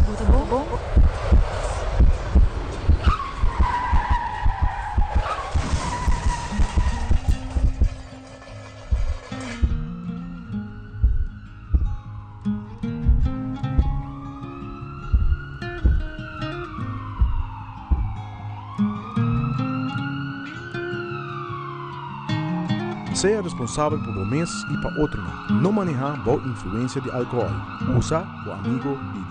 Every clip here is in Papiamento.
Bo ta bon? Sea responsabel pa bo mes i pa otronan. No manehá bou influensia di alkohòl. Usa bo amigo Didi.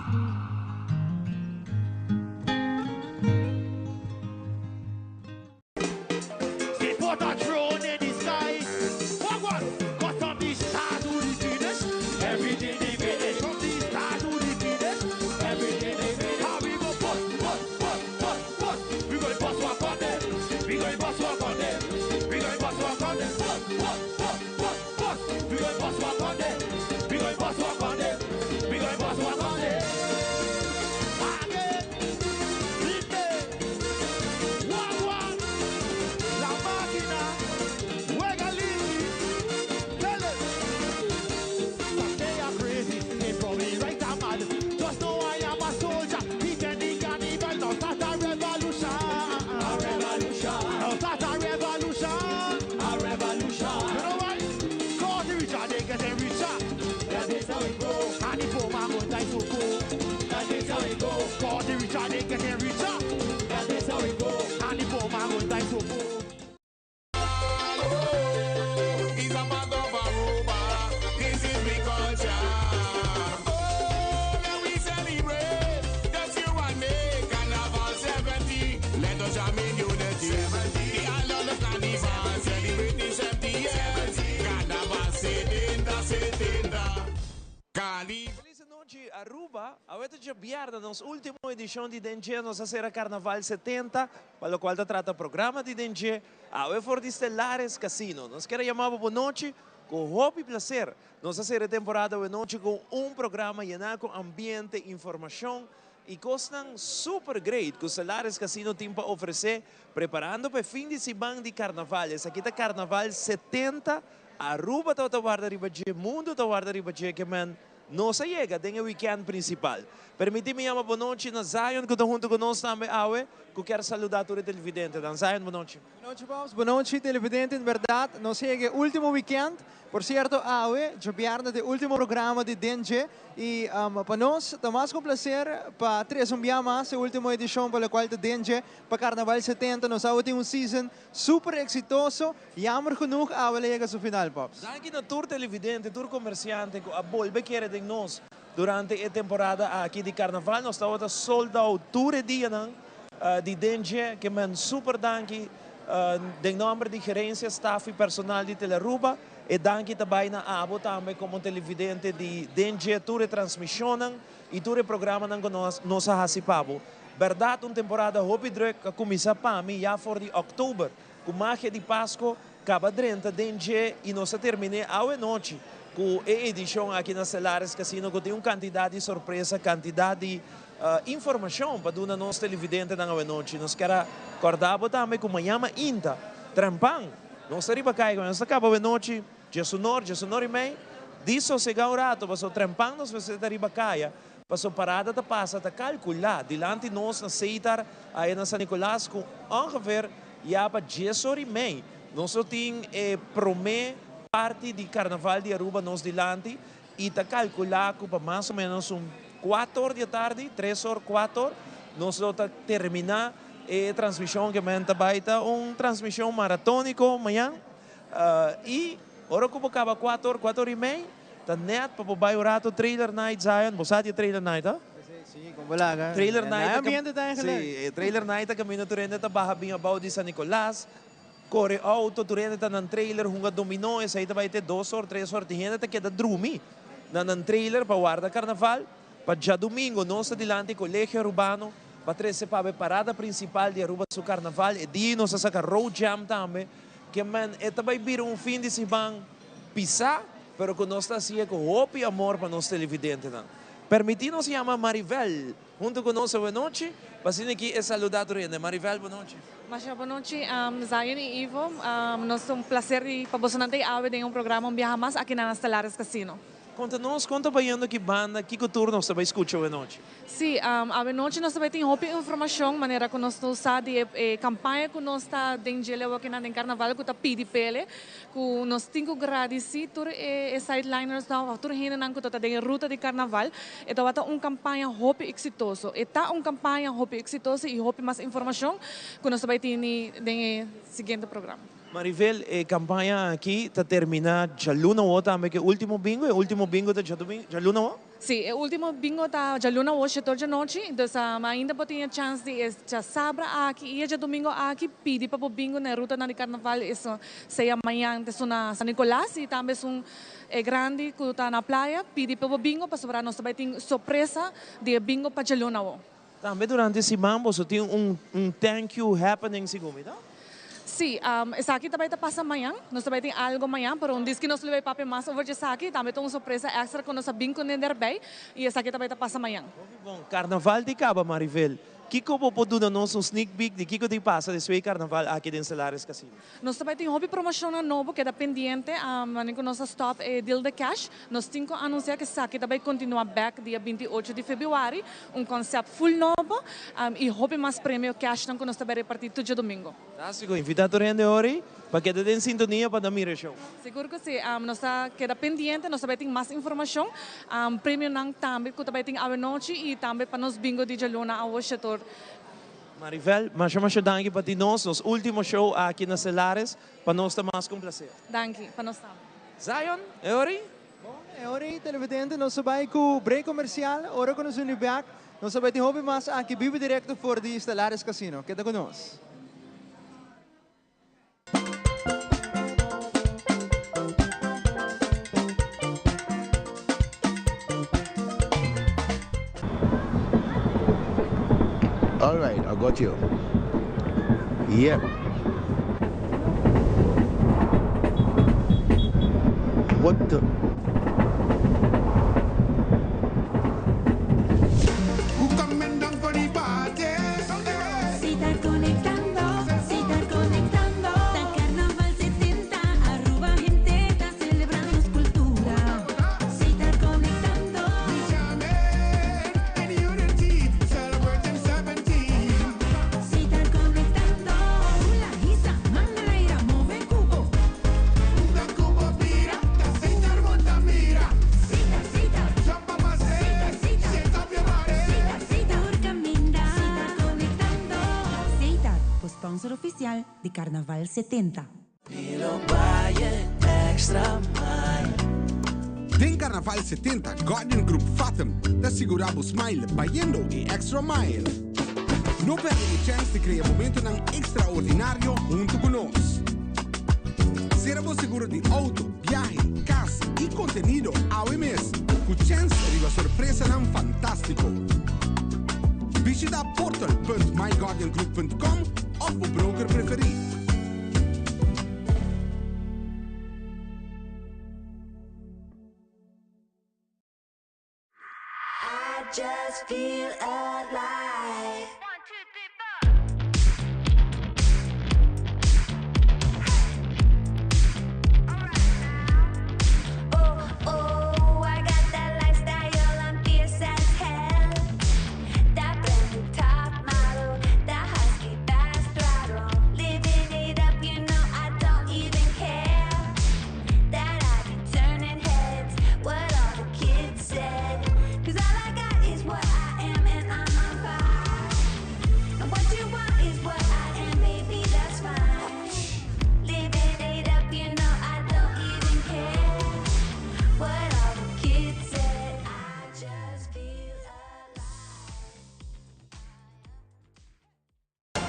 Feliz nochi Aruba, awe ta djabièrnè nos ultimo edishon di Den Dje, nos a sera Carnaval 70, pa lokual ta trata programa di Den Dje, awe for di Stellares Casino. Nos kier a yama bo bonochi ku hopi plaser. Nos a sera e temporada awe nochi ku un programa yená ku ambiente, informashon i kosnan super great ku Stellares Casino tin pa ofresé, preparando pa e fin di siman di Carnaval. Esaki ta Carnaval 70. Aruba tabata warda riba dje, mundo ta warda riba dje ke men nos a yega den e weekend principal. Permiti mi yama bonochi na Zion cu ta hunto cu nos tambe awe cu kier saluda tur e televidentenan. Zion bonochi. Bonochi Bobs, bonochi televidente, en berdad nos yega e ultimo weekend, por cierto awe djobièrnè ta e ultimo programa di Den Dje y pa nos ta mas cu un placer pa trece un bia mas e ultimo edicion pa locual ta Den Dje pa Carnaval 70. Nos awe tin un season super exitoso. Jammer genoeg awe la yega su final, Pops. Danki na tur televidente, tur comerciante cu a bolbe kere den nos durante e temporada aki di Carnaval. Nos tabata sold out tur e dianan di den dje. Ke men super danki den nomber di gerencia, staff y personal di Telearuba. E danki ta bay na abo tambe como televidente di den dje tur e transmisionnan y tur e programanan cu nos a haci pa bo. Berdad un temporada hopi druk a cuminsa pa mi ya for di october. Ku magia di Pasko kaba drenta den dje i nos a terminé awe nochi ku e edishon aki na Stellaris Casino ku tin un kantidat di sorpresa, kantidat di informashon pa duna nos televidentenan awe nochi. Nos kier a kòrda bo tambe ku mañan mainta trempan nos ta riba kai, nos ta kaba awe nochi djesunor, djesunor i mei, di sosegá un rato pasobra trempan nos mester ta riba kaya pasobra parada ta pasa ta kalkulá dilanti nos na Seitar aya na San Nicolas ku ongeveer Ya pa dies or i mei nos lo tin e prome parti di Carnaval di Aruba nos dilanti y ta calcula cu pa mas o menos un cuatro or di atardi, tres or, cuatro or, nos lo ta termina e transmision ke men ta bay ta un transmision maratonico mañan y ora cu bo caba cuatro or, cuatro or i mei ta net pa bo bay un rato trailer night Zion, bo sa di e trailer night ha? Sí, con bo laga. Trailer night Na ambiente ta eigenlijk. Sí, e trailer night ta caminda tur hende ta baha bin abao di San Nicolas, core auto, tur hende ta nan trailer hunga dominó, esey ta bay te dos or, tres or, tin hende ta keda drumi na nan trailer pa warda carnaval, pa djadumingo nos ta dilanti Colegio Arubano pa trece pa e parada principal di Aruba su carnaval, e dia nos a saca road jam tambe, ke men e ta bay bira un fin di siman pisa, pero cu nos ta haci'e cu hopi amor pa nos televidentenan. Permití nos yama Maribel huntu ku nos awenochi Pa asina aki e saluda tur hende. Marivel, bon nochi. Masha bon nochi, Zion y Ivo. Nos ta un placer di pa bosonan ta awe den un programa un biaha mas aki na Stellaris Casino. Conta nos con ta bayendo aki banda, kico tur nos ta bay scucha awe nochi? Si, awe nochi nos ta bay tin hopi informacion manera cu nos ta usa di e campaña cu nos ta den djele awokinan den Carnaval cu ta pidi pele cu nos tin cu gradici tur e sideliners nan of tur hendenan cu ta den e ruta di Carnaval. E tabata un campaña hopi exitoso. E ta un campaña hopi exitoso y hopi mas informacion cu nos ta bay tini den e siguiente programa. Marivel, e campaña aki ta termina djaluna awo tambe cu e ultimo bingo? E ultimo bingo ta djaluna awo? Si, e ultimo bingo ta djaluna awo shetor djanochi, dus ainda bo tin e chans di e djasabra aki y e djadomingo aki pidi pa bo bingo na e rutanan di carnaval, eso sea mañan ta esun na San Nicolas y tambe esun e grandi cu ta na playa, pidi pa bo bingo pasobra nos ta bay tin sorpresa di e bingo pa djaluna awo. Tambe durante siman boso tin un un thank you happening segun mi ta? Sí, esaki ta bay ta pasa mañan. Nos ta bay tin algo mañan, pero un diski nos lo bay papia mas over djesaki. Tambe ta un sorpresa extra cu nos a bin cune derbey y esaki ta bay ta pasa mañan. Hopi bon. Carnaval di caba, Marivel. Kico bo por duna nos un sneak peek di kico tin pasa despues di carnaval aki den Stellaris Casino? Nos ta bai tin hopi promocionnan nobo, keda pendiente, wanneer cu nos a stop e deal de cash, nos tin cu anuncia cu esaki ta bai continua bek dia 28 di februari, un concept full nobo, y hopi mas premio cashnan cu nos ta bai reparti tur djadomingo. Fantastico, invita tur hende hori pa keda den sintonia pa nan mira e show. Sigur cu si, nos ta keda pendiente, nos ta bai tin mas informacion, premionan tambe cu ta bai tin awenochi y tambe pa nos bingo di djaluna awo shetor. Marivel, masha masha danki pa tin nos, nos ultimo show aki na Celares, pa nos ta mas cu un placer. Danki, pa nos tambe. Zion, e ora ei? Bon, e ora ei televidente, nos a bay cu break comercial, ora cu nos bini bek, nos a bay tin hopi mas aki bibo directo for di Stellaris Casino. Keda cu nos. All right, I got you. Yep. What the? Sponsor oficial di Carnaval 70. Den Carnaval 70 Guardian Group Fathom ta sigura bo smile bayendo e extra mile. No perde e chance di crea momentonan extraordinario hunto cu nos. Cera bo seguro di auto, biahe, cas y contenido awe mes cu chance riba sorpresanan fantastico. Bishita portal.myguardiangroup.com of bo broker preferi. I just feel alive. Oh, oh, I got that lifestyle. I'm fierce as hell. That brand new top model, that high-speed fast throttle. Living it up, you know I don't even care. That I be turning heads, what all the kids said. 'Cause all I got is what I am, and I'm on fire. And what you want is what I am, baby, that's fine. Living it up, you know I don't even care. What all the kids said, I just feel alive.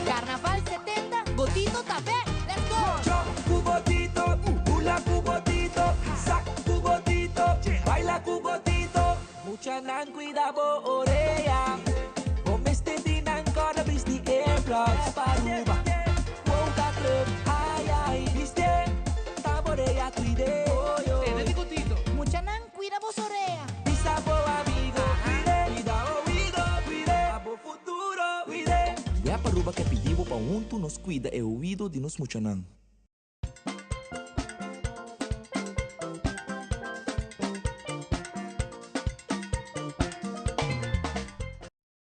Carnaval 70, Botito ta back! Let's go! Jump cu Botito, hula cu Botito, sak cu Botito, baila cu Botito. Muchanan cuida bo orea, bo mester di nan corda bisti earplugs. Paruba, Boca Club, ay ay, viste, taborea cuide. Tene di Botito. Muchanan cuida bo orea. Bisa bo amigo, cuide, cuida oido, cuide, pa bo futuro, cuide. huntu nos kuida e oido di nos muchanan.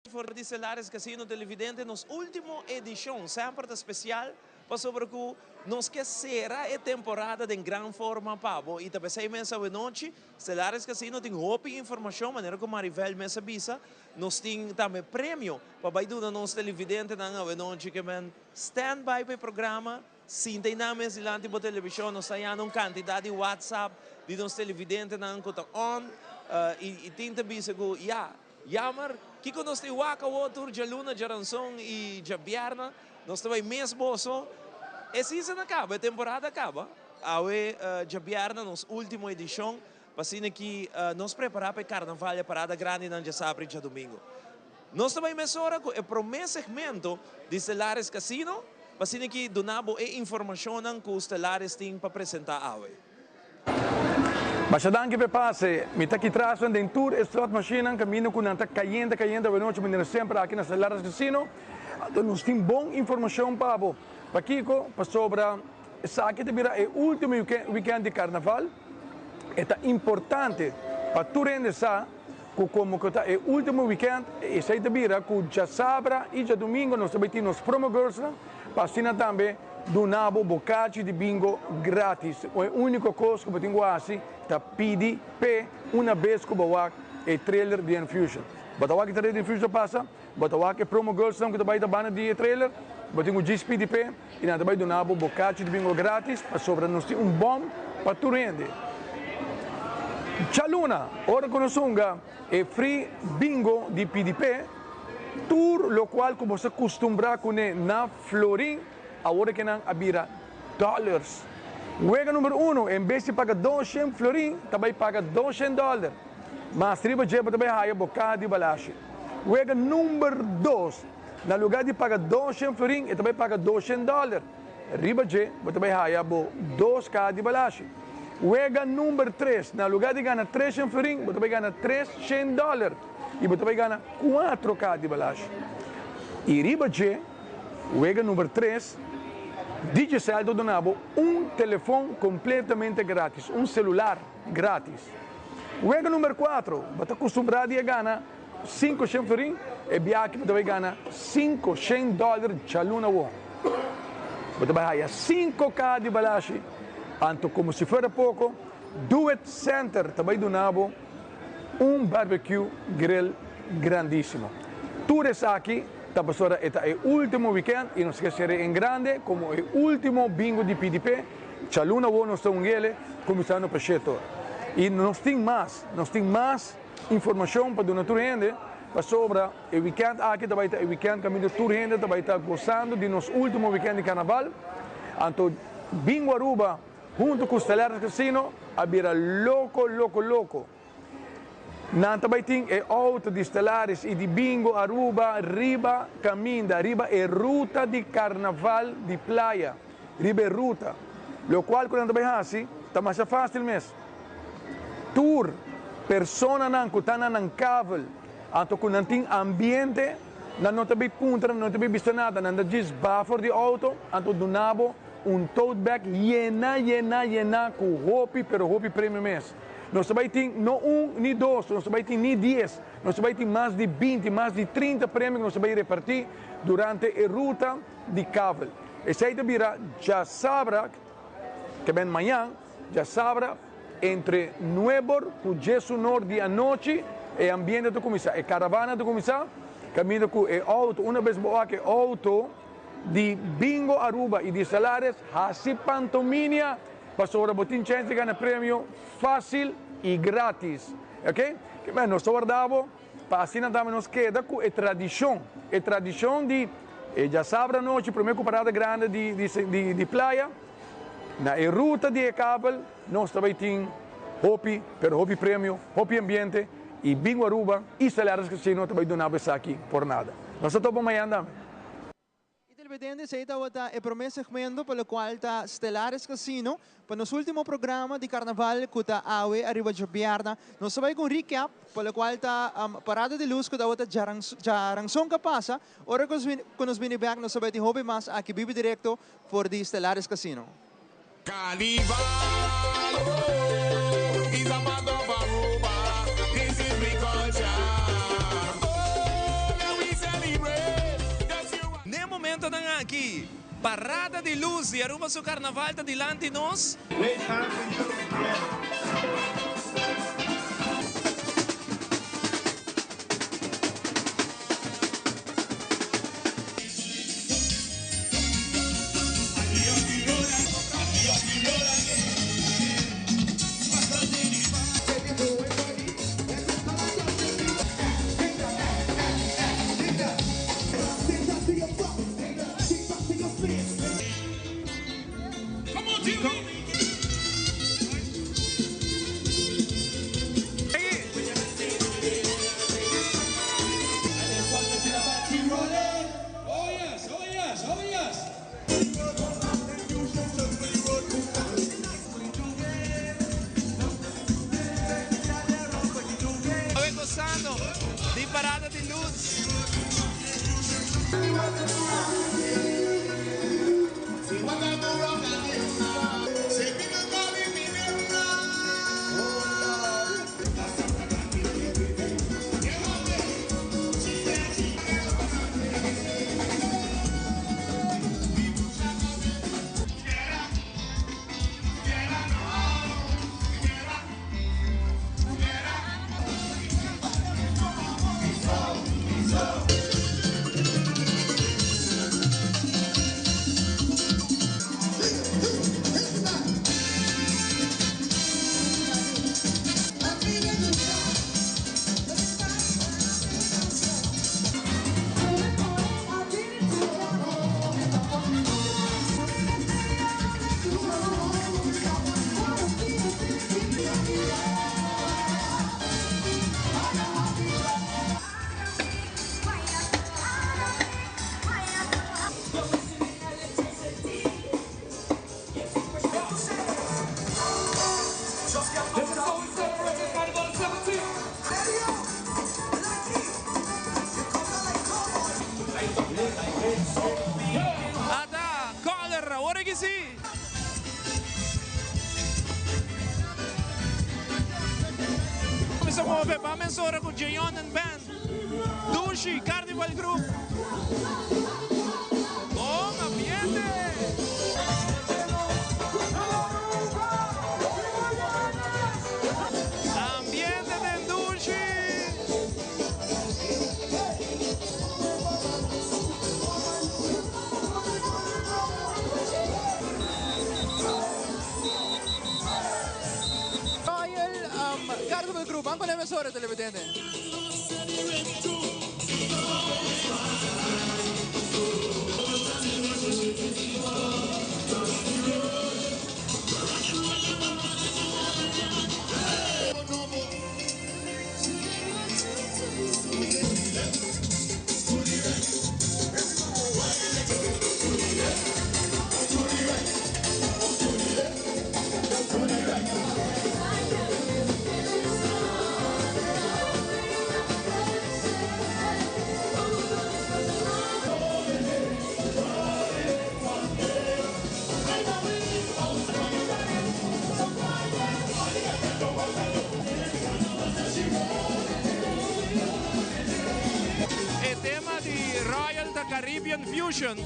For di Stellaris Casino Televidente nos ultimo edicion semper ta special pasobra cu nos ke cera e temporada den gran forma pa bo y ta pesey mes awenochi Stellaris Casino tin hopi informacion manera cu Maribel mes a bisa nos tin tambe premio pa bay duna nos televidentenan awenochi ke men stand by pa e programa sinta eynan mes dilanti bo television nos ta hayando un cantidad di WhatsApp di nos televidentenan cu ta on y tin ta bisa cu ya Jammer, kiko nos tin wak awor tur djaluna, djaranson i djabièrnè? Nos ta bai mes boso. E season a kaba, e temporada a kaba. Awe djabièrnè nos último edishon, pa asina ki nos prepará pa e karnaval i e parada grandinan djasabra i djadumingu. Nos ta bai mesora ku e promé segmento di Stellaris Casino, pa asina ki duna bo e informashonnan ku Stellaris tin pa presentá awe. Masha danki p'e pase. Mi ta ki trasnan den tur e slot machinenan kaminda ku nan ta kayente kayente awenochi manera semper aki na Stellaris Casino. Anto nos tin bon informashon pa bo. Pakiko? Pasobra esaki ta bira e ultimo weekend di karnaval. E ta importante pa tur hende sa ku komo ku ta e ultimo weekend esei ta bira ku djasabra i djadumingo nos ta bai tin nos promo girlsnan pa asina tambe Duna bo bokachi di bingo gratis. E úniko kos ku bo tin ku hasi ta pidi p'e una bes ku bo wak e trailer di Enfusion. Bo ta wak e trailer di Enfusion pasa, bo ta wak e promo girlsnan ku ta bai ta banda di e trailer, bo tin ku djis pidi p'e i nan ta bai duna bo bokachi di bingo gratis pasobra nos tin un bòm pa tur hende. Djaluna, ora ku nos hunga e free bingo di pidi p'e, tur lokual ku bo sa kustumbrá kuné na Florin. Awor ke nan a bira dollars. Wega number uno, en bes di paga doshen florin, ta bai paga doshen dollar. Mas riba dje bo ta bai haya bo kaha di balashi. Wega number dos, na lugar di paga doshen florin, e ta bai paga doshen dollar. Riba dje bo ta bai haya bo dos kaha di balashi. Wega number tres, na lugar di gana treshen florin, bo ta bai gana treshen dollar i bo ta bai gana kuatro kaha di balashi. I riba dje. Wega number tres, Digicel ta duna bo un telefon completamente gratis, un celular gratis. Wega number cuatro, bo ta custumbrá di e gana 500 florin, e biaha aki bo ta bay gana 500 dollar djaluna awor. Bo ta bay haya 5K di balashi, anto como si fuera poco, Do It Center ta bay duna bo un barbecue grill grandísimo. Tur esaki ta pasobra e ta e último weekend y nos ke ser'é en grande como e último bingo di PDP. Djaluna awor nos ta un gele kuminsando pa shete or. Y nos tin mas, nos tin mas informashon pa duna tur hende pasobra e weekend aki ta bai ta e weekend kaminda tur hende ta bai ta gosando di nos último weekend di karnaval. Anto Bingo Aruba Huntu ku Stellaris Casino a bira loko loko loko. Nan ta bai tin e outo di Stellaris i di Bingo Aruba riba kaminda, riba e ruta di karnaval di playa, riba e ruta. Lokual ku nan ta bai hasi ta masha fásil mes. Tur personanan ku ta na nan kavel, anto ku nan tin ambiente, nan no ta bai puntra, nan no ta bai bisa nada, nan ta djis baha for di outo, anto duna bo Un tote bag yena yena yena ku hopi pero hopi premio mes. Nos ta bai tin no un ni dos, nos ta bai tin ni dies, nos ta bai tin mas di binti, mas di trinta premio ku nos ta bai repartí durante e ruta di kavel. Esei ta bira djasabra, ke ben mañan, djasabra entre nuebor ku djesunor di anochi e ambiente ta kuminsá, e karavana ta kuminsá, kaminda ku e outo, una bes bo wak e outo, di Bingo Aruba y di Salares haci pantominia pasobra bo tin chance di gana premio facil y gratis ok kimen nos ta warda bo pa asina tambe nos keda cu e tradicion e tradicion di e djasabra anochi prome cu parada grandi di di di playa na e ruta di e kabel nos ta bay tin hopi pero hopi premio hopi ambiente y Bingo Aruba y Salares Casino ta bay duna bo esaki por nada nos ta topa mañana tambe. Televidente, esey tabata e prome segmento pa locual ta Stellaris Casino. Pa nos ultimo programa di Carnaval cu ta awe ariba djobierna, nos ta bay cu un recap pa locual ta Parada di Luz cu tabata djaranson ca pasa. Ora cu nos bini bek nos ta bay tin hopi mas aki bibi directo for di Stellaris Casino. Carnival, oh, is a part of Aruba. This is we culture. Oh, let we celebrate. That's you. N'e momentonan aki, Parada di Luz di Aruba su Carnaval ta dilanti nos. Awe gozando di parada di luz. Ata Color, awor aki si. Cuminsa move, ban mensora cu Jeon and Band, Dushi, Carnival Group. Bon ambiente! Ambiente den Dushi! Royal Carnival Group, ban con e mesora televidente. E tema di Royal ta Caribbean Fusion.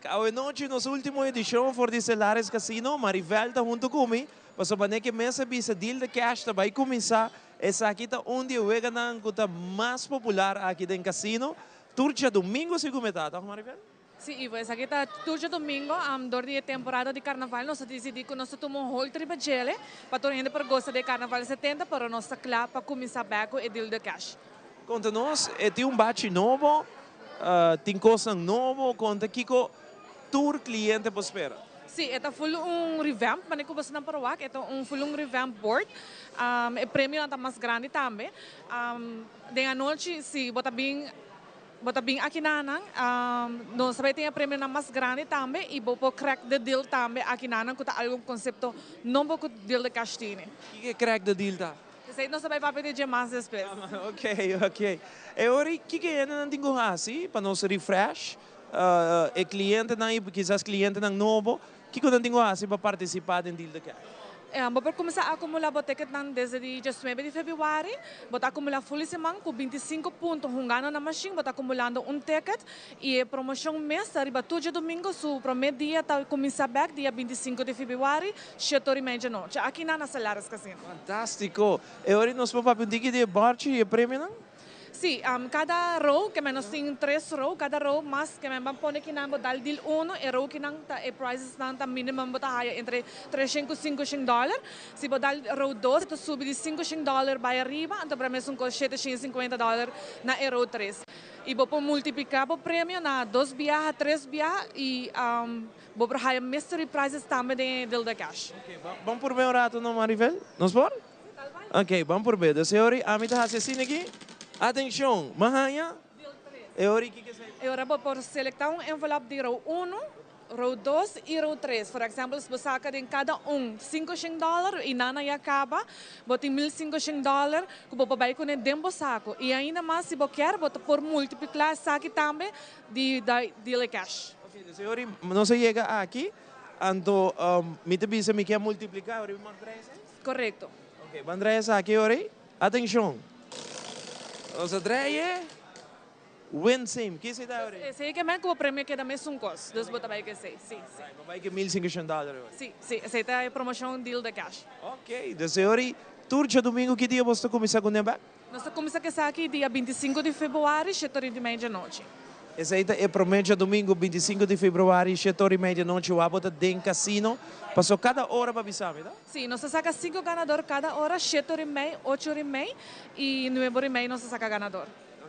back. Awe nochi, nos ultimo edicion for di Stellaris Casino. Marivel ta hunto cu mi. Paso manera cu mi a bisa, Deal the Cash ta bay cuminsa. Esaki ta un di e weganan cu ta mas popular aki den casino. Tur diadomingo segun mi ta, Marivel? Si, Ivo, esaki ta tur diadomingo, durante e temporada di carnaval, nos a dicidi cu nos ta tuma un hold riba dje, pa tur hende por gosa di Carnaval 70, pero nos ta cla pa cuminsa back cu e Deal the Cash. Conta nos, tin un bachi nobo, tin cos nobo, conta kico tur cliente por spera. Si, e ta full un revamp, manera cu bo por wak, e ta un full un revamp board. E premio ta mas grandi tambe. Den anochi, si bo ta bin aki nan, nos bay tin e premio mas grandi tambe y bo por crack the deal tambe aki nan, cu ta algun concepto nobo cu Deal the Cash tin. Kico crack the deal ta? Esey nos bay papia di mas despues. Ok. Y awor, kico nan tin cu haci pa nos refresh? E clientenan, kisas clientenan nobo, kico nan tin cu haci pa participa den Deal the Cash? Bo por cuminsa acumula bo ticket nan desde dia 19 di februari, bo ta acumula full siman cu 25 punto hungando na machine, bo ta acumulando un ticket y e promocion mes riba tur diadomingo, su prome dia ta cuminsa back dia 25 di februari, 7:30 di anochi, aki na Stellaris Casino. Fantastico. Y awor nos por papia un tiki di bachi y premio, no? Si, cada row, kiermen nos tin tres row, cada row mas, kiermen ban pone cu nan dal deal 1, e row cu nan ta, e prizes nan ta minimum bo ta haya entre 300 y 500 dollar. Si bo dal row 2, ta subi di 500 dollar bay ariba, anto pa mes un 750 dollar na e row 3. Y bo por multiplica e premio na dos biaha, tres biaha y bo por haya mystery prizes tambe den Deal the Cash. Ok, ban por un rato no, Marivel? Nos por? Ok, ban por ver. Señor, ami ta asina aki. Atencion, m'a haya. Y awor, kico ta esey? Y awor bo por selecta un envelope di row 1, row 2 y row 3. Por ehempel, si bo saca di cada un 500 dollar y nan ya caba, bo tin 1.500 dollar cu bo por bay cu den bo saco. Y ainda mas, si bo kier, bo por multiplica esaki tambe di Deal Cash. Ok, señor, nos a yega aki, anto mi ta bisa mi kier multiplica, awor mi Correcto. Ok, ban draai esaki awor. Atencion. Nos a draai. Win same. Kico ta esey awor? Esey kiermen cu e premio keda mesun cos. Dus bo ta bay cu esey. Si. Bay cu 1.500 dollar. Si. Esey ta e promocion Deal the Cash. Ok, dus awor, tur diadomingo, ki dia bo ta cuminsa cu ne back? Nos ta cuminsa cu esaki dia 25 di februari, 7:30 di anochi. Esey ta e prome diadomingo 25 di februari, 7:30 di anochi, bo ta den casino. Paso cada ora pa bisa, ta? Si, nos ta saca cinco ganado cada ora, 7:30, 8:30 y 9:30 nos ta saca ganado.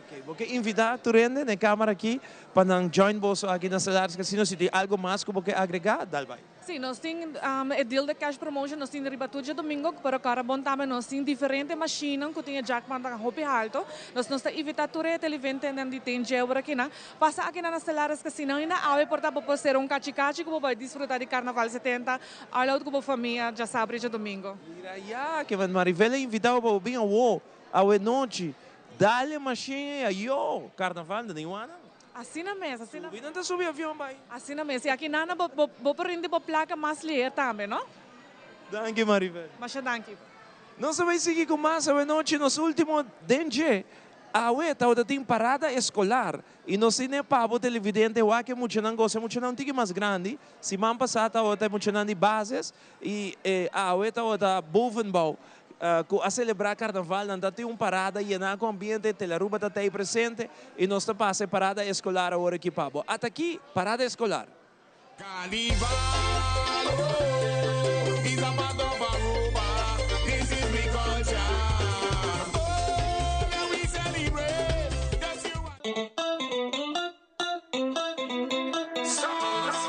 Ok, bo kier invita tur hende na camara aki pa nan join boso aki na Stellaris Casino. Si tin algo mas cu bo kier agrega, dal bay. Si, nos tin e Deal the Cash promotion, nos tin riba tur diadomingo, pero awor bon tambe nos tin diferente machine cu tin jackpot hopi halto. Nos ta invita tur televidentenan di tin aki na. Pasa aki na Stellaris Casino y na awe por ta por ser un cachi cachi cu bo disfruta di Carnaval 70, all out cu bo famia diasabra diadomingo. Mira ya, kiermen Marivel a invita pa bin awo, awe nochi. Dale machine yo, carnaval di Niwana. Asina mes, asina. Subi, no subi avion, bay. Asina mes. Y aki nan bo bo bo rindi bo placa mas liher tambe, no? Danki, Marivel. Masha danki. Nos ta bay sigui cu mas awe nochi, nos ultimo Den Dje. Awe ta tin parada escolar y nos tin pa bo televidente wak muchanan gosa, muchanan tiki mas grandi. Siman pasa ta muchanan di basis y awe ta bovenbouw. A celebra carnaval, nan tin un parada yena cu ambiente, Telearuba ta presente y nos ta pasa parada escolar awor aki pa bo. Ata aki, parada escolar. Carnival, oh, is a part of Aruba. This is we culture. Oh, now we celebrate. That's you. Sauce.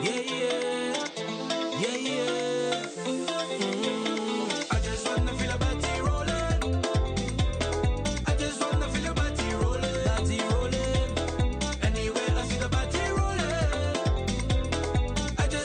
Yeah. I just wanna feel a body rolling. I just wanna feel your body rolling, body rolling. Anywhere I see the body rolling. I just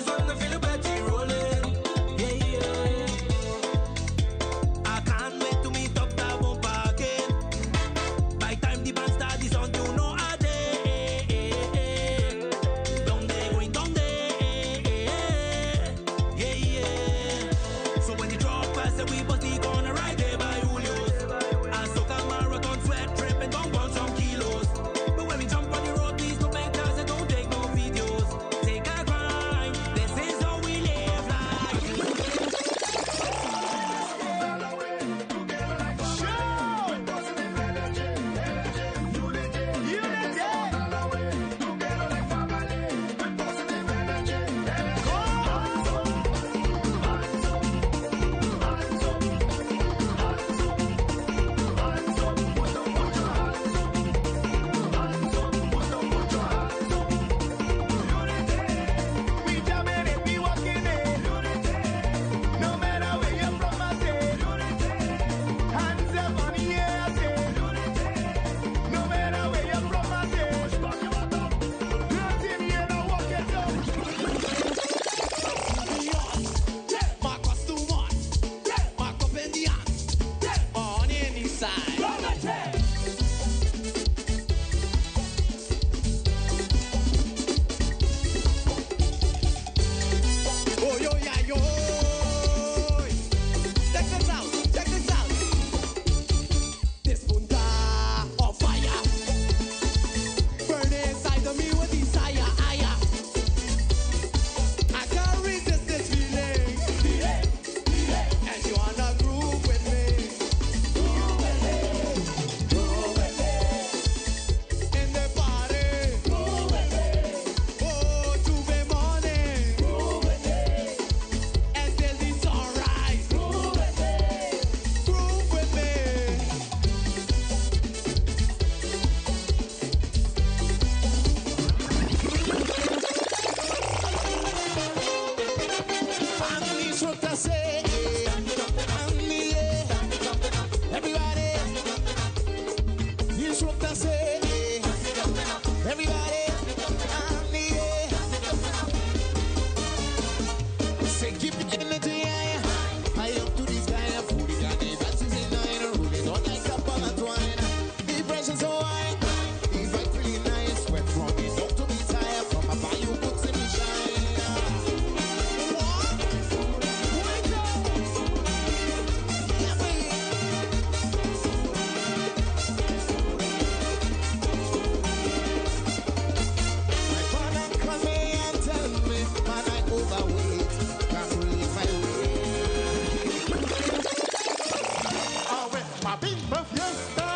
bimba fiesta.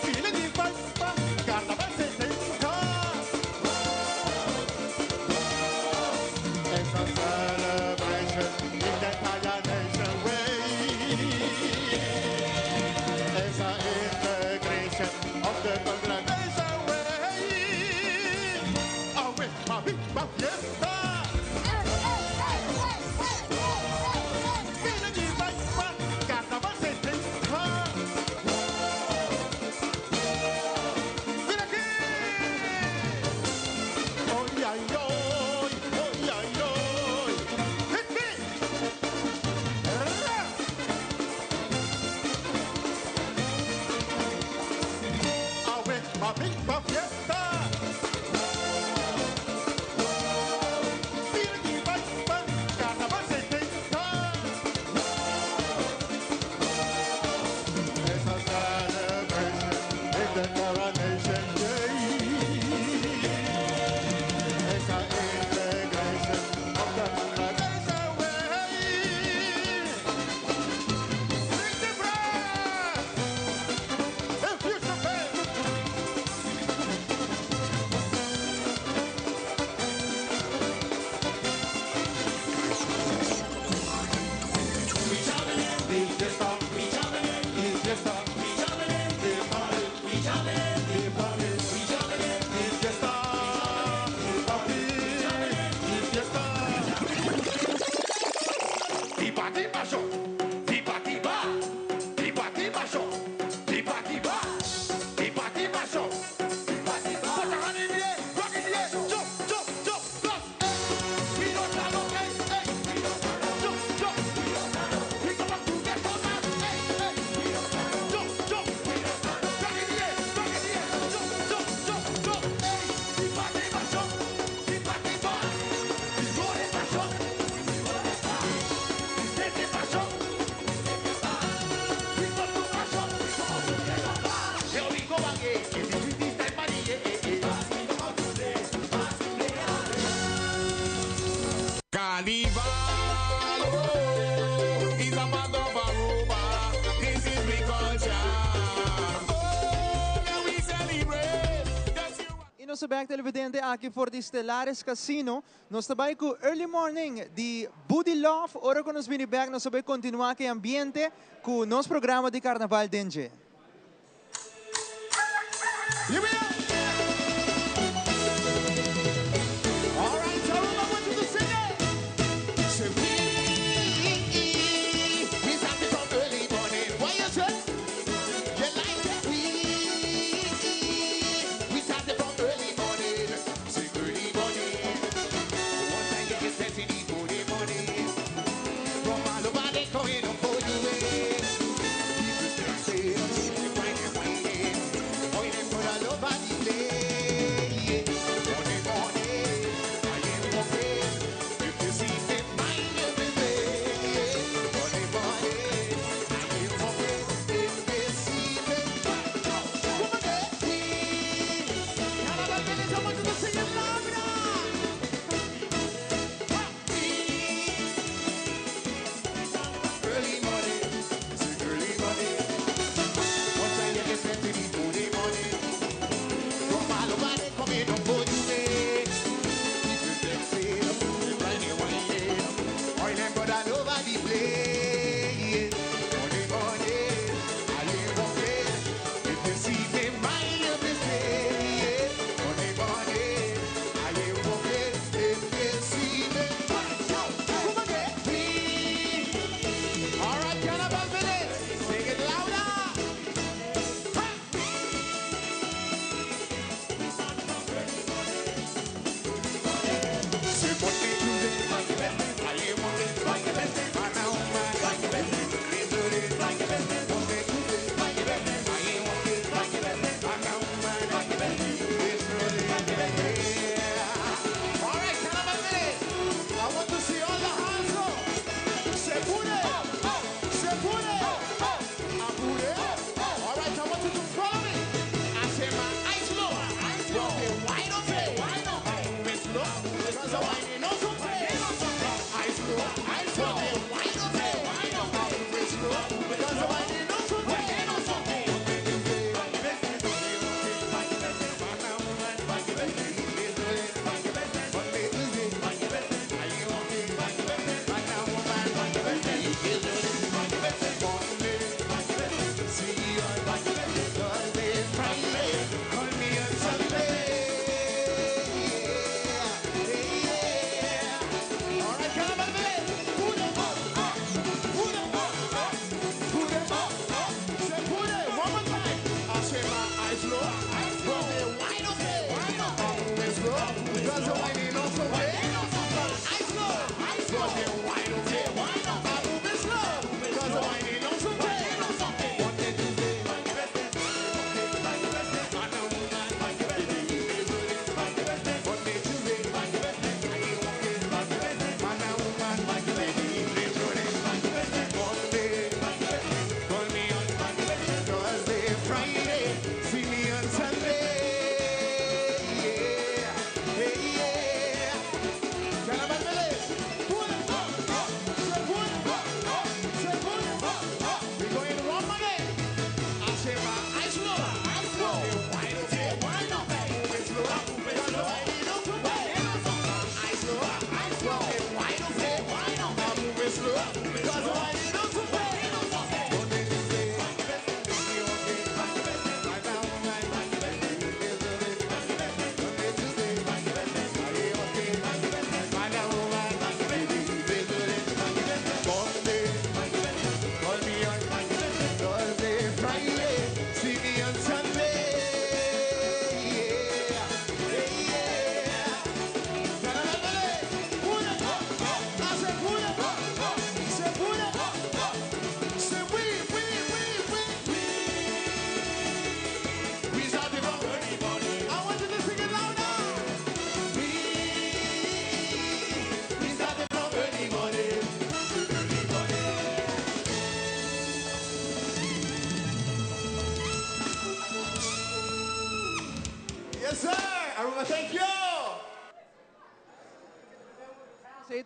Feeling the vibe, Carnaval 70. It's a celebration in the entire nation way. It's an integration of the congregation way. Awe, ma bimba fiesta. Feeling the vibe, Carnaval 70. Mira aquí. Oy, ay, oy, oy, ay, oy. Hit me. Ra. Awe, ma bimba fiesta. Feeling the vibe, Carnaval 70. It's a celebration in the coronation day. It's an integration of the congregation way. Drink the bread and future faith. The fiesta, the fiesta, the party, the party, the fiesta, the party, the fiesta. Tiba tiba show, tiba tiba, tiba tiba show, tiba tiba, tiba tiba show, tiba tiba. Put your hand in the air, rock in the air, jump, jump, jump, plus, hey. We don't stop, hey, hey. We don't stop, jump, jump. We come up to get on that, hey, hey. We don't stop, jump, jump. We don't stop, rock in the air, rock in the air, jump, jump, jump, jump, hey. Tiba tiba show, tiba tiba, tiba show. Carnival, oh, is a part of Aruba. This is we culture. Oh, yeah, we celebrate. Y nos back televidente aki for di Stellaris Casino. Nos tambe cu Early Morning di Buddy Love. Ora cu nos bini back, nos ta bay continua cu e ambiente cu nos programa di Carnaval Den Dje. Here we are. All right, Aruba, I want you to sing it. Say we started from early morning. Why you say? You like it? We started from early morning. Say early morning. One time you get set in the morning, morning. From all over they coming up for you. Eh. People say, say,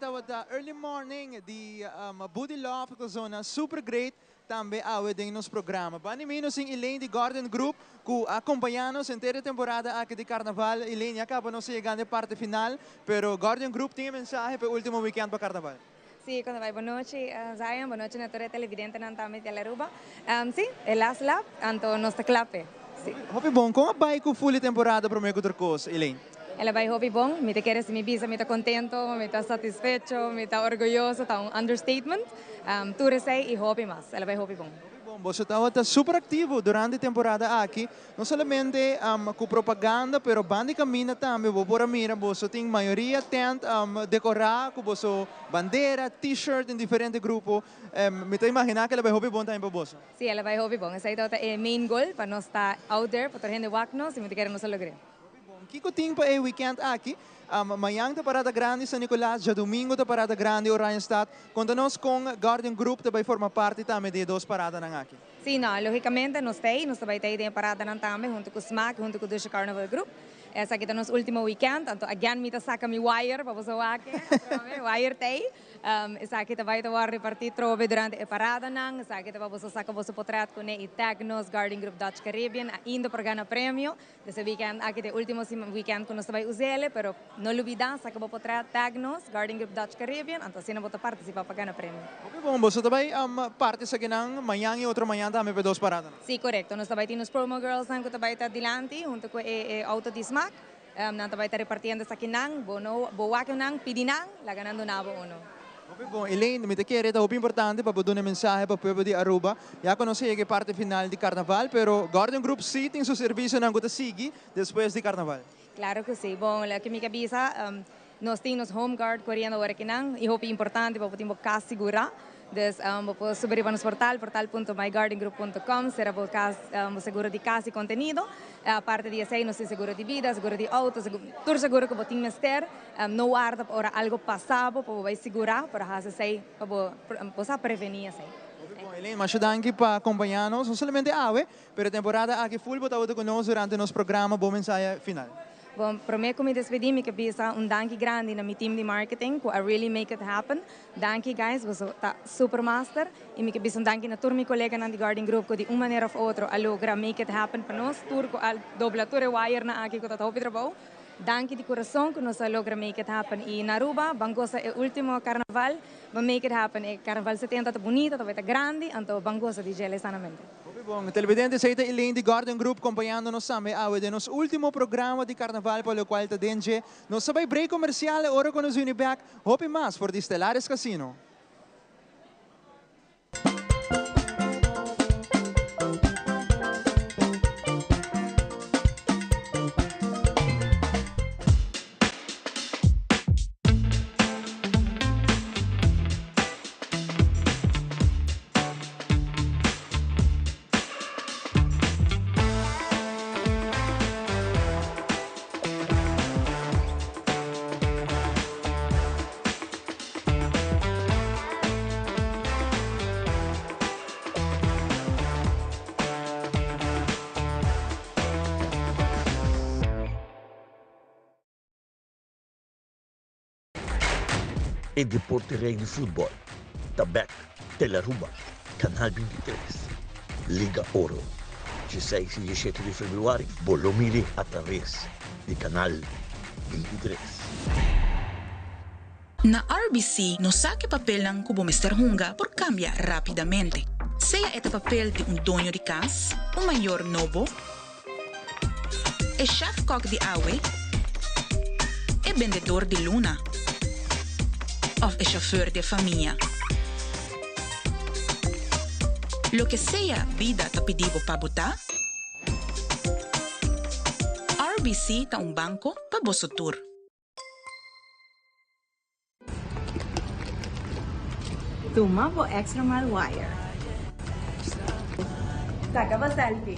tabata Early Morning di Buddy Love ku zona super great tambe awe den nos programa. Banda mi nos tin Elaine di Guardian Group ku a kompañá nos henter e temporada aki di Karnaval. Elaine, ya kaba nos a yega na e parti final, pero Guardian Group tin e mensahe pa e último weekend pa Karnaval. Sí, con ta bay bonochi Zion, bonochi na tur e televidentenan tambe di Aruba. Sí, e last lap, anto nos ta cla p'e. Sí. Hopi bon. Con a bay cu full e temporada prome cu tur cos, Elaine? El a bay hopi bon. Mi ta kere si mi bisa mi ta contento, mi ta satisfecho, mi ta orguyoso, ta un understatement. Tur esey y hopi mas. El a bay hopi bon. Hopi bon. Boso tabata super activo durante e temporada aki. No solamente cu propaganda, pero banda di caminda tambe bo por a mira boso tin mayoria tent decora cu boso bandera, t-shirt den diferente grupo. Mi ta imagina cu el a bay hopi bon tambe pa boso. Si, el a bay hopi bon. Esey tabata e main goal, pa nos ta out there, pa tur hende wak nos y mi ta kere nos a logr'e. Hopi bon. Kico tin pa e weekend aki? Mañan ta parada grandi San Nicolas, djadomingo ta parada grandi Oranjestad. Conta nos con Guardian Group ta bay forma parti tambe di e dos paradanan aki. Sí, no, lógicamente nos ta ei, nos ta bai ta ei den e paradanan tambe huntu ku Smaak, huntu ku Dusha Carnival Group. Esaki ta nos último weekend, anto again mi ta saka mi wire pa boso wak e, atrobe, wire ta ei. Esaki ta bai ta wòrdu repartí trobe durante e paradanan, esaki ta pa boso saka boso potret kuné i tag nos Guardian Group Dutch Caribbean ainda por gana premio. Dus e weekend aki ta e último weekend ku nos ta bai us'el, pero no lubidá, saka bo potret, tag nos, Guardian Group Dutch Caribbean, anto asina bo ta partisipá pa gana premio. Hopi bon, boso ta bai parti esakinan mañan i otro mañan tambe pa e dos paradanan? Sí, korekto. Nos ta bai tin nos promo girlsnan ku ta bai ta dilanti huntu ku e outo di Smaak. Nan ta bai ta repartiendo esakinan. Bo no bo wak nan, pidi nan, laga nan duna bo uno. Hopi bon, Elaine, mi ta kere ta hopi importante pa bo duna e mensahe pa pueblo di Aruba. Ya ku nos a yega e parti final di Carnaval, pero Guardian Group sí tin su servicionan ku ta sigui despues di Carnaval. Claro ku sí. Bon, loke mi ke bisa, nos tin nos home guard koriendo awor akinan i hopi importante pa bo tin bo kas sigurá. Dus bo por subi riba nos portal, portal punto my guardian group punto com, sera bo kas, bo seguro di kas i kontenido. Aparte di esei nos tin seguro di bida, seguro di outo, tur seguro ku bo tin mester. No warda pa ora algo pasa bo pa bo bai sigura, pero hasi esei pa bo bo sa preveni esei. Hopi bon Elaine, masha danki pa kompaña nos, no solamente awe, pero e temporada aki ful bo tabata ku nos durante nos programa Bo Mensahe Final. Bon, prome ku mi despedi mi ke bisa un danki grandi na mi team di marketing ku a really make it happen. Danki guys, boso ta super master. I mi ke bisa un danki na tur mi koleganan di Guardian Group ku di un manera of otro a logra make it happen pa nos tur ku a dobla tur e wirenan aki ku ta hopi trabou. Danki di kurason ku nos a logra make it happen i na Aruba ban gosa e ultimo karnaval ban make it happen e karnaval 70 ta bunita ta bai ta grandi anto ban gosa di djele sanamente. Hopi bon. Televidente esei ta Elaine di Guardian Group kompañando nos tambe awe den nos ultimo programa di karnaval pa lokual ta den dje. Nos ta bai break komersial e ora ku nos bini bek hopi mas for di Stellaris Casino. E deporte rey di futbol ta bek Telearuba, Canal 23, Liga Oro, dieseis y diesshete di februari bo lo miri atraves di Canal 23. Na RBC nos sa ku e papelnan ku bo mester hunga por kambia rápidamente. Sea e ta papel di un doño di kas, un mayor nobo, e shèfkòk di awe, e bendedor di luna òf e shofùr di e famia. Loke sea bida ta pidi bo pa bo ta, RBC ta un banko pa boso tur. Tuma bo extra mile wire. Saca bo selfie.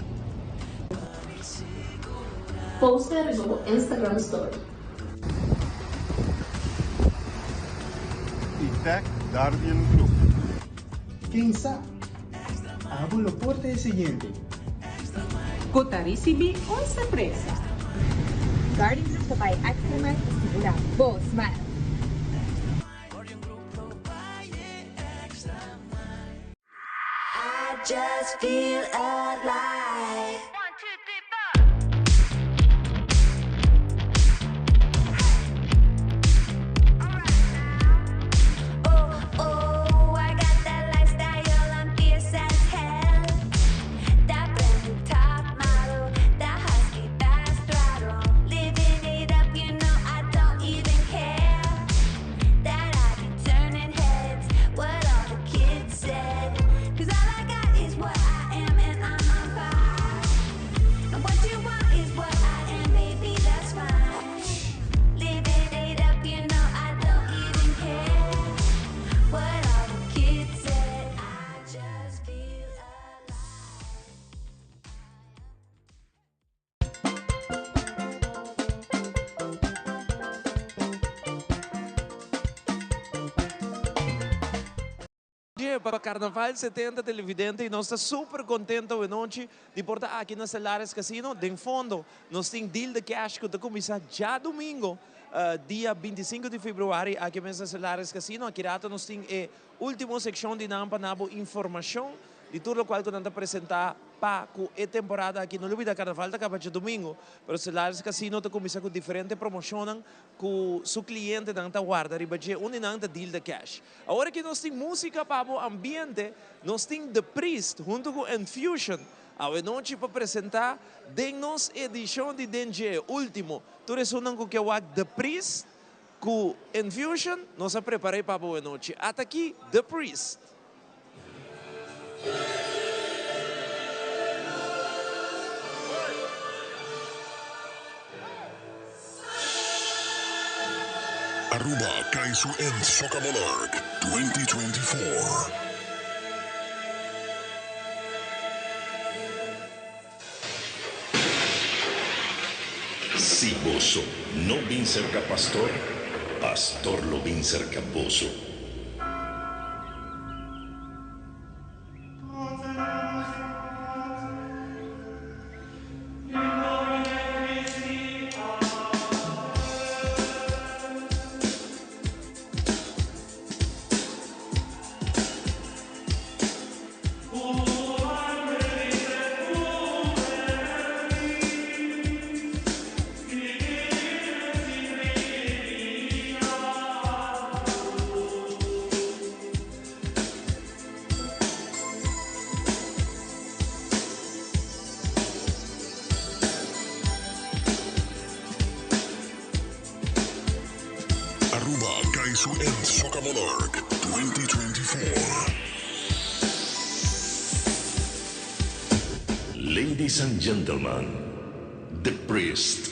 Posta riba bo Instagram story. Y tag Guardian Group. Ken sa? Abo lo por ta e siguiente. Cu ta ricibi un sorpresa. Guardian Group ta bay extra mile pa sigura bo smile. just feel alive. Oh, oh, I got that lifestyle, I'm fierce as hell. That brand new top model, that husky fast throttle. Living it up, you know I don't even care. That I be turning heads, what all the kids said. 'Cause all I got is what I am, and I'm on fire. And what you want is what I am, baby, that's fine. Living it up, you know I don't even care. What all the kids said, I just feel alive. Pa Carnaval 70 televidente y nos ta super contento awe nochi di por ta aki na Celares Casino. Den fondo nos tin Deal the Cash cu ta cuminsa djadomingo dia 25 di februari aki mes na Celares Casino. Aki rato nos tin e ultimo seccion di nan pa na bo informacion di tur locual cu nan ta presenta pa cu e temporada aki. No lubida Carnaval ta caba djadomingo, pero Celares Casino ta cuminsa cu diferente promocionnan cu su clientenan ta warda riba dje, un di nan ta Deal the Cash. Awor cu nos tin musica pa bo ambiente, nos tin The Priest hunto cu Infusion. Awe nochi pa presenta den nos edicion di Den Dje, ultimo. Tur esunnan cu kier wak The Priest cu Infusion, nos a prepara pa bo nochi. Ata aki, The Priest. Aruba Kaiso and Soca Monarch 2024. Si boso no bin cerca pastor, pastor lo bin cerca boso. Aruba Kaiso and Soca Monarch 2024. Ladies and gentlemen, The Priest.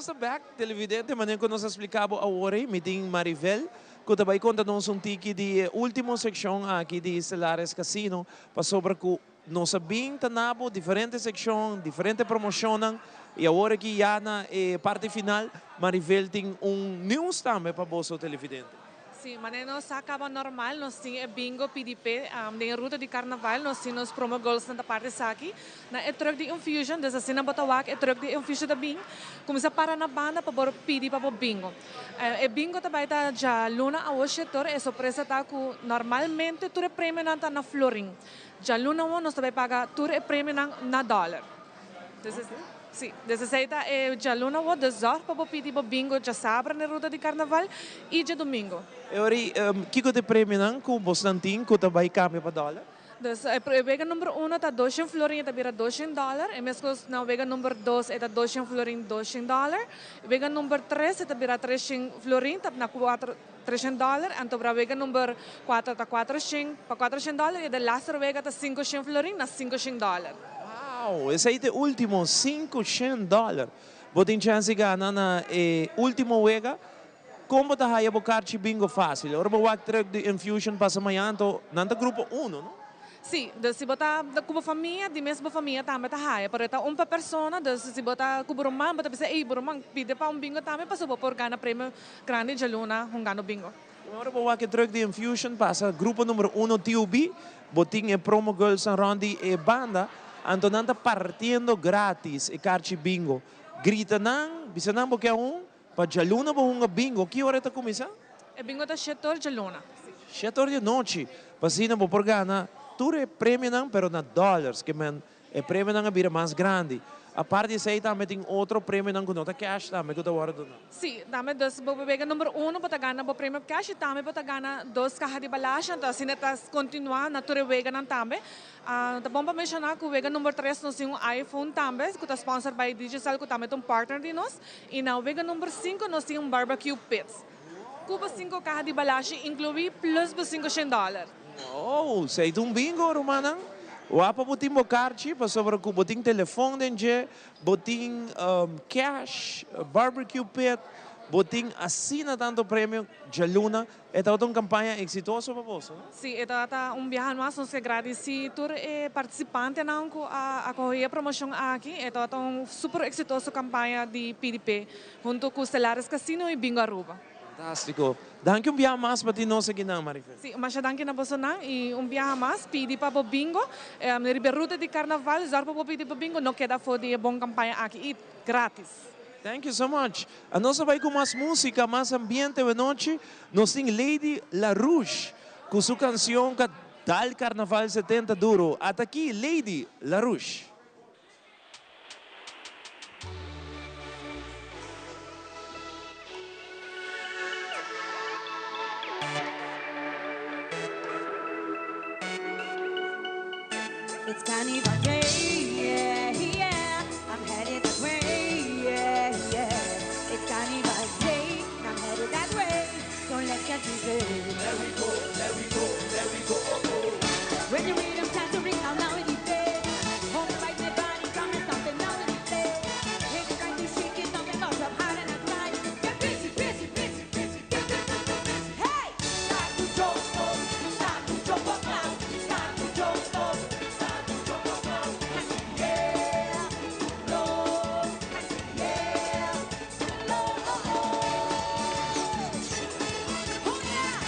Nos ta bek, televidente, manera ku nos a splika bo awor ei, mi tin Maribel ku ta bai konta nos un tiki di e ultimo sekshon aki di Stellaris Casino, pasobra ku nos a bin ta na bo diferente sekshon, diferente promoshonnan, i awor aki ya na e parti final, Maribel tin un news tambe pa boso televidente. Sí, manera nos sa caba normal, nos tin e bingo PDP den e ruta di carnaval, nos tin nos promo girls nan ta parti esaki na e truck di Infusion, dus asina bo ta wak e truck di Infusion ta bin, cuminsa para na banda pa bo pidi pa bo bingo. E bingo ta bay ta djaluna awo shetor, e sorpresa ta cu normalmente tur e premionan ta na florin, djaluna awo nos ta bay paga tur e premionan na dollar. Dus sí, dus esei ta e djaluna wou de zorg pa bo pidi bo bingo djasabra na e ruta di karnaval i djadumingo. E ora ei, kiko ta e premionan ku bosnan tin ku ta bai kambia pa dòler? Dus e wega number uno ta doshen florin e ta bira doshen dòler. E meskos na wega number dos e ta doshen florin doshen dòler. Wega number tres e ta bira treshen florin ta na kuater treshen dòler. Anto bra wega number kuater ta kuatershen pa kuatershen dòler i e de laster wega ta sinkoshen florin na sinkoshen dòler. Wow! Esei ta e ultimo 500 dollar. Bo tin chance di gana na e ultimo wega. Kon bo ta haya bo karchi bingo facil? Ora bo wak truck di Infusion pasa mañan anto nan ta grupo uno, no? Sí, dus si bo ta ku bo famia, di mes bo famia tambe ta haya, pero e ta un pa persona, dus si bo ta ku bo ruman bo ta bisa, ey bo ruman pidi pa un bingo tambe pasobra bo por gana premio grandi djaluna hungando bingo. Ora bo wak e truck di Infusion pasa grupo numero uno TUB, bo tin e promo girls nan rond di e banda, anto nan ta partiendo gratis e karchi bingo. Grita nan, bisa nan bo ke un, pa djaluna bo hunga bingo. Ki ora e ta kuminsá? E bingo ta shetor djaluna. Shetor di anochi, pa asina bo por gana tur e premionan pero na dollars, ke men E premionan a bira mas grandi. Apart di esei tambe tin otro premionan ku no ta cash tambe ku ta wòrdu duna. Sí, tambe dus bo wega number uno bo ta gana bo premio cash i tambe bo ta gana dos kaha di balasha, anto asina ta kontinuá na tur e weganan tambe. Ta bon pa menshoná ku wega number tres nos tin un iPhone tambe ku ta sponsor by Digicel ku tambe ta un partner di nos i na wega number sinku nos tin un barbecue pit ku bo sinku kaha di balashi inkluí plus bo sinku shen dòler. Oh, esei ta un bingo, rumannan. Wak pa bo tin bo karchi, pasobra ku bo tin telefon den dje, bo tin cash, barbecue pit, bo tin asina tantu premio djaluna. E tabata un kampaña eksitoso pa boso, no? Sí, e tabata un biaha mas. Nos ke gradisí tur e partisipantenan ku a akohé e promoshon aki. E tabata un super eksitoso kampaña di PDP huntu ku Stellaris Casino i Bingo Aruba. Fantástiko. Danki un biaha mas pa tin nos akinan, Marifel. Sí, masha danki na bosonan i un biaha mas pidi pa bo bingo. Riba e ruta di karnaval, zòrg pa bo pidi bo bingo, no keda afó di e bon kampaña aki i grátis. Thank you so much. Anos a bai ku mas músika, mas ambiente awenochi. Nos tin Lady LaRouche ku su kansion ka dal karnaval 70 duro. Ata aki Lady LaRouche. It's carnival day, yeah, yeah. I'm headed that way, yeah, yeah. It's carnival day, I'm headed that way. So let's get busy. There we go, there we go, there we go, oh, oh. When you read them, time to ring out now in the day. Hold me right, my body, come and stop it now in the day. It's time to shake it up and bust up hard and tight. Get busy, busy, busy, busy, get, get, get, get busy. Hey! Start to jump up, start to jump up now. Start to jump up, start to jump up now. Yeah, no, yeah, no, oh, oh. Oh, yeah.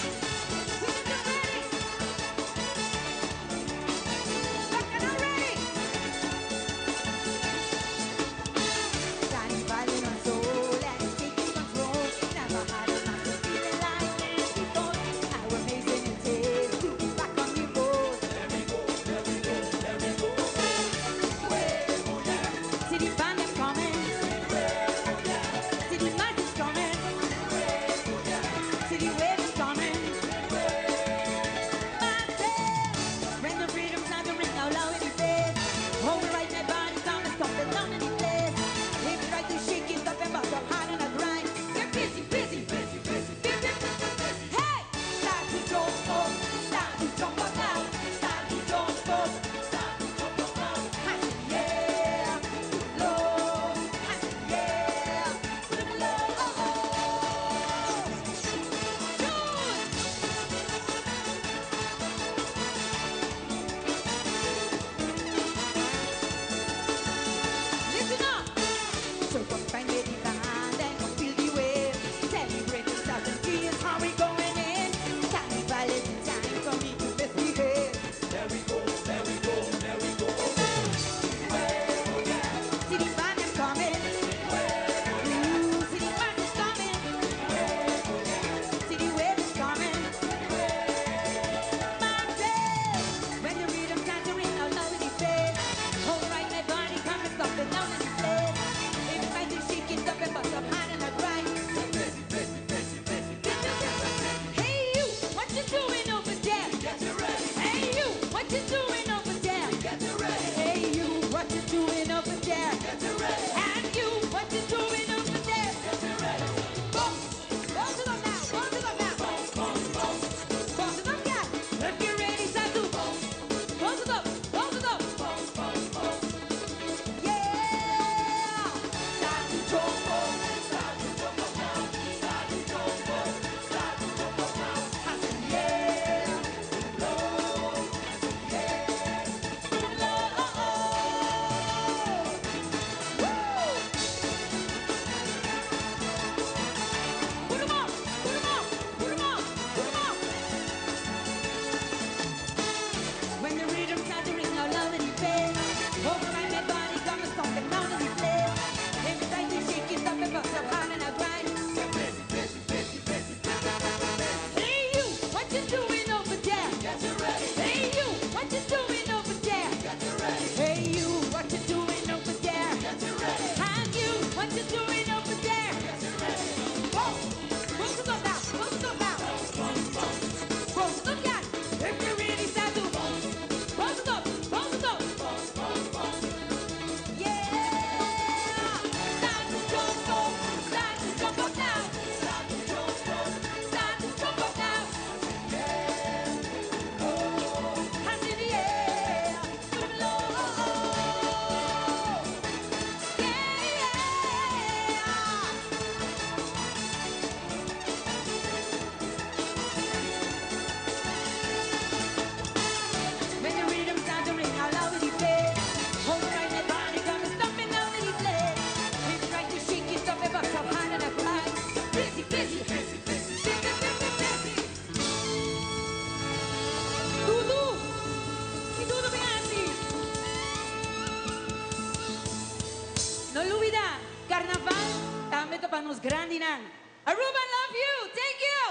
nan. Aruba love you! Thank you!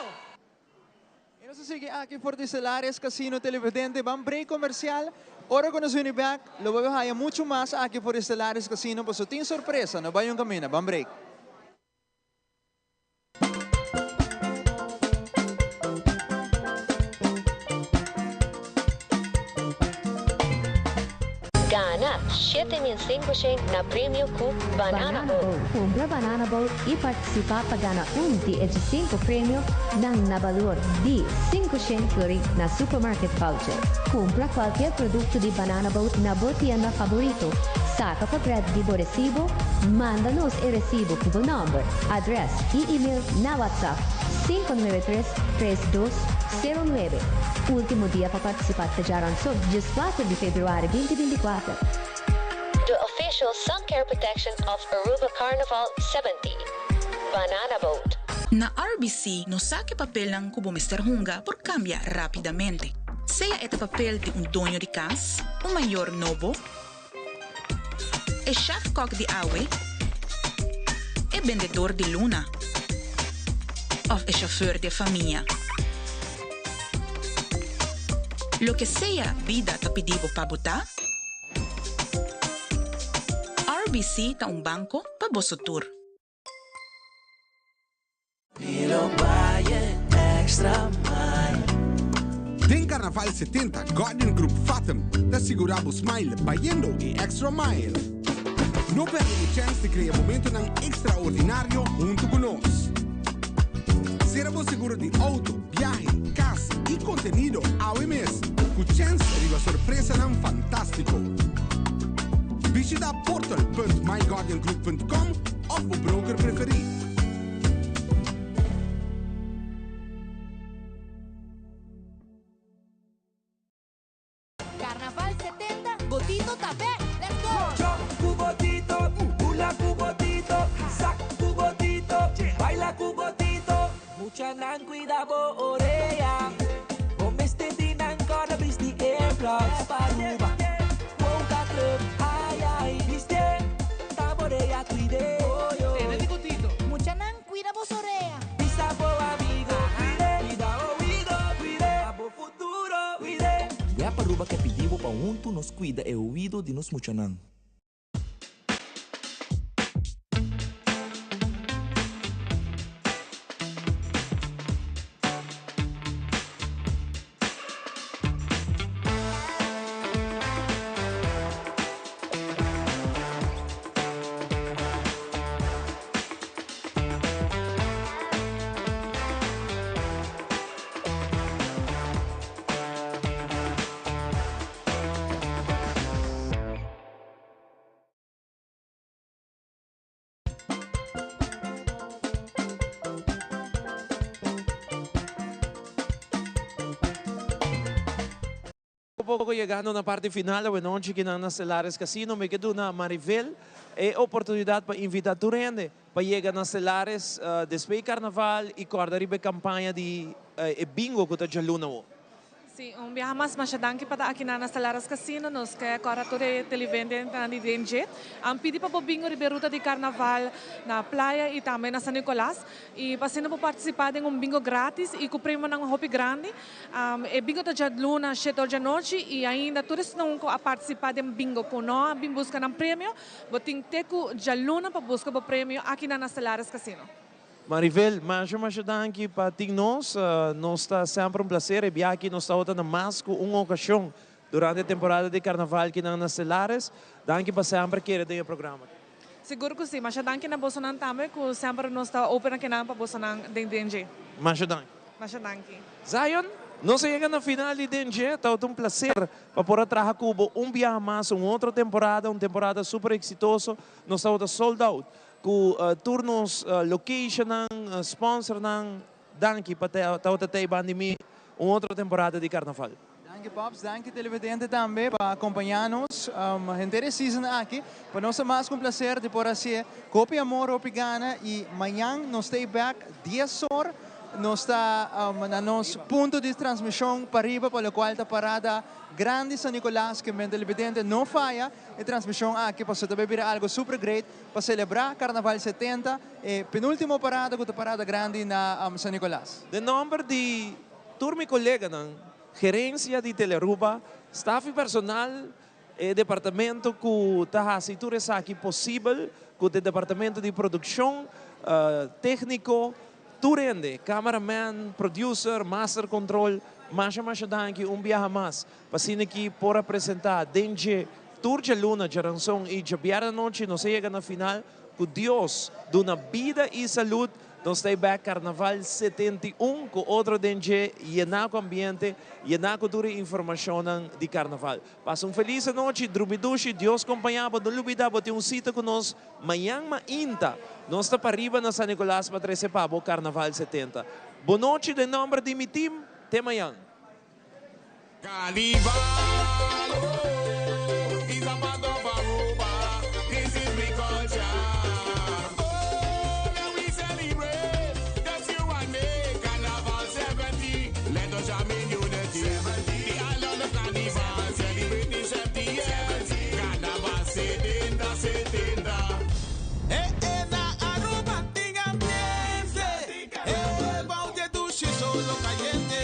Y nos ta sigui aki for di Celares Casino Televidente. Ban break comercial. Ora cu nos bini bek, lo bo haya mucho mas aki for di Celares Casino paso tin sorpresa. No bay un camina. Ban break. Gana 7500 na premio cu Banana Boat. Cumpra Banana Boat y participa pa gana un di e 5 premio nan na balor di 500 florin na supermarket voucher. Cumpra cualkier producto di Banana Boat na bo tienda favorito. Saca portret di bo recibo, manda nos e recibo cu bo nomber, adres y email na WhatsApp 593 3209. Ultimo dia pa participa ta djaranson, 14 di februari 2024. The official sun care protection of Aruba Carnival 70. Banana Boat. Na RBC nos sa ku e papelnan ku bo mester hunga por kambia rápidamente. Sea e ta papel di un doño di kas, un mayor nobo, e chef-kok di awe, e bendedor di luna òf e chauffeur di e famia. Loke sea bida ta pidi bo pa bo ta, RBC ta un banko pa boso tur. Den Carnaval 70 Guardian Group Fathom ta sigura bo smile bayendo e extra mile. No perde e chance di crea momentonan extraordinario hunto cu nos. Cera bo seguro di auto, biahe, cas y contenido awe mes cu chance riba sorpresanan fantastico. Bishita portal.myguardiangroup.com of bo broker preferi. Carnaval 70, Botito ta bek! Let's go! Jump cu Botito, bula cu Botito, sak cu Botito, baila cu Botito. Muchanan cuida bo orea, bo mester di nan corda bisti earplugs pa Aruba. Boca Club, ay ay, bisti, ta bo orea cuide. Tene di Botito. Muchanan cuida bo orea. Bisa bo amigo, cuide, cuida oido, cuide, pa bo futuro, cuide. Web Aruba ke pidi bo pa huntu nos cuida e oido di nos muchanan. Poco poco yegando na parti final awenochi ki nan na Celares Casino mi ke duna Marivelle e oportunidad pa invita tur hende pa yega na Celares despues di Carnaval y corda riba e campaña di e bingo cu ta djaluna awo. Sí, un biaha mas masha danki pa ta aki na na Salaras Casino. Nos ke kòrda tur e televidentenan di DNG. An pidi pa bo bingo riba e ruta di Carnaval na Playa y tambe na San Nicolas. Y pa asina bo partisipá den un bingo gratis y ku premionan hopi grandi. E bingo ta djaluna shete or djanochi y ainda tur esnan ku a partisipá den bingo ku no a bin buska nan premio, bo tin te ku djaluna pa buska bo premio aki na na Salaras Casino. Marivelle, masha masha danki pa tin nos. Nos ta semper un placer. E biaha aki nos tabata na mas cu un ocasion durante e temporada di Carnaval kinan na Celares. Danki pa semper kere den e programa aki. Sigur cu si. Masha danki na bosonan tambe cu semper nos ta open akinan pa bosonan den DNG. Masha danki. Masha danki. Zion, nos a yega na final di DNG. Tabata un placer pa por a traha cu bo un biaha mas, un otro temporada, un temporada super exitoso. Nos tabata sold out. Ku tur nos locationnan, sponsornan, danki pa tabata tei banda di mi un otro temporada di Carnaval. Danki Pops, danki televidente tambe pa acompaña nos henter e season aki. Pa nos ta mas cu un placer di por hacié. Cu hopi amor, hopi gana y mañan nos ta bek dies or. Nos ta na nos punto di transmision pariba pa locual ta parada grandi San Nicolas ke men televidente no faya e transmision aki pasobra ta bay bira algo super great pa celebra Carnaval 70 e penultimo parada cu ta parada grandi na San Nicolas. Den nomber di tur mi coleganan, gerencia di Telearuba, staff y personal, e departamento cu ta haci tur esaki posibel, cu ta e departamento di produccion, tecnico, tur hende, cameraman, producer, master control, masha masha danki un biaha mas pa asina aki por a presenta den dje tur djaluna, djaranson y djabièrnè anochi. Nos a yega na final. Cu Dios duna bida y salud, nos ta e bek Carnaval 71 cu otro den dje yena cu ambiente, yena cu tur e informacionnan di Carnaval. Pasa un feliz anochi, drumi dushi, Dios compaña bo, no lubida bo tin un cita cu nos mañan mainta. Nos ta pariba na San Nicolas pa trece pa bo Carnaval 70. Bo nochi den nomber di mi team, te mañan. Carnival, oh, is a part of Aruba. This is we culture. Oh, let we celebrate. Just you and me. Carnival 70. Let us jam in unity. The island of Carnival celebrating 70 years. Carnival 70, 70. Eh, eh, na Aruba tin ambiente. Eh, bou di dushi solo cayente.